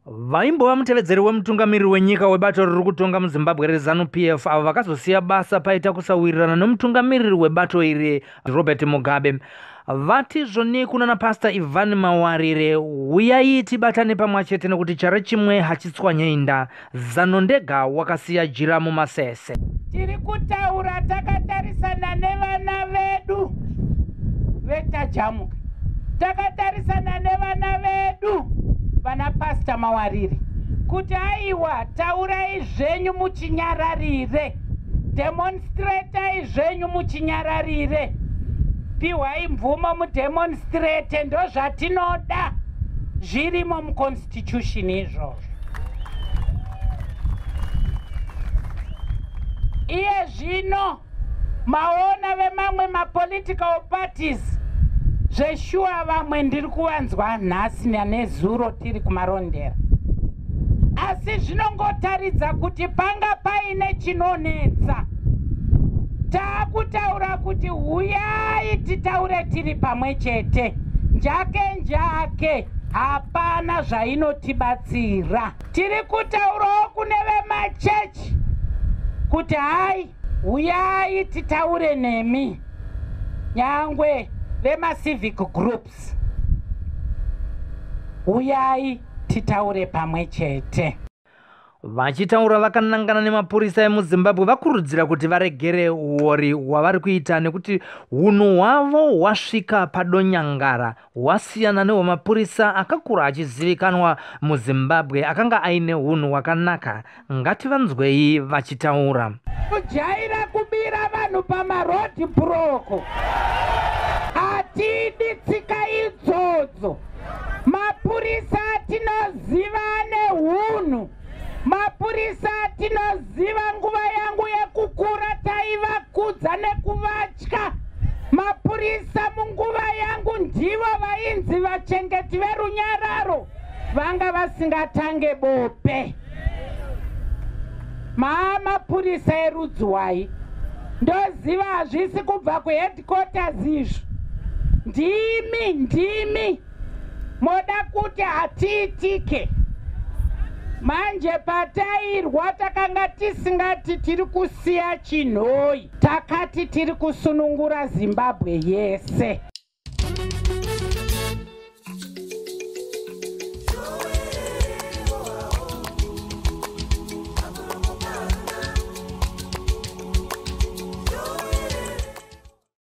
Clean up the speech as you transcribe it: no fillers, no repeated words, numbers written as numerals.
Vaimbova mutevedzeri wemutungamiriri wenyika webato riri kutonga muZimbabwe reZanu PF, avo vakazosiya basa paita kusawirirana nemutungamiriri webato iri Robert Mugabe, vati zvoni kunana Pastor Ivan Mawarire, huyai tibatane pamwe chete nekuti chara chimwe hachitswanye inda. Zano ndega wakasiya jira mumasese. Tiri kutaura takatarisana nevana vedu veTajamuka, takatarisana nevana vedu vana Pastor Mawarire, kuti aiwa, taurai zvenyu muchinyararire, demonstratai zvenyu muchinyararire, piwai mvumo mudemonstrate, ndozvatinoda, zvirimo muconstitution izvozvo. Iye zvino maona vemamwe mapolitical parties, zveshuwa vamwe ndiri kuvanzwa nhasi nanezuro tiri kumarondera, asi zvinongotaridza kuti panga paine chinonetsa. Taakutaura kuti huyai titaure tiri pamwe chete. Njake njake hapana zvainotibatsira. Tiri kutaurawo kune vemachechi kuti hai, huyai titaure nemi, nyangwe vemacivic groups, huyai titaure pamwe chete. Vachitaura vakanangana nemapurisa emuZimbabwe, vakurudzira kuti varegere uori hwavari kuita nekuti hunhu hwavo hwasvika padonyangara, hwasiyana nehwemapurisa akakura achizivikanwa muZimbabwe akanga aine hunhu hwakanaka. Ngativanzwei vachitaura. Kujaira kubira vanhu pamaroad block, hatidi tsika idzodzo. Mapurisa atinoziva ane hunhu, mapurisa atinoziva nguva yangu yekukura taivakudza nekuvatya. Mapurisa munguva yangu ndivo vainzi vachengeti verunyararo, vanga vasingatange bope. Mapurisa erudzwai? Ndoziva hazvisi kubva kuheadquarters izvo, ndimi ndimi moda kuti hatiitike. Manje patairwa takanga tisingati tiri kusiya Chinhoyi, takati tiri kusunungura Zimbabwe yese.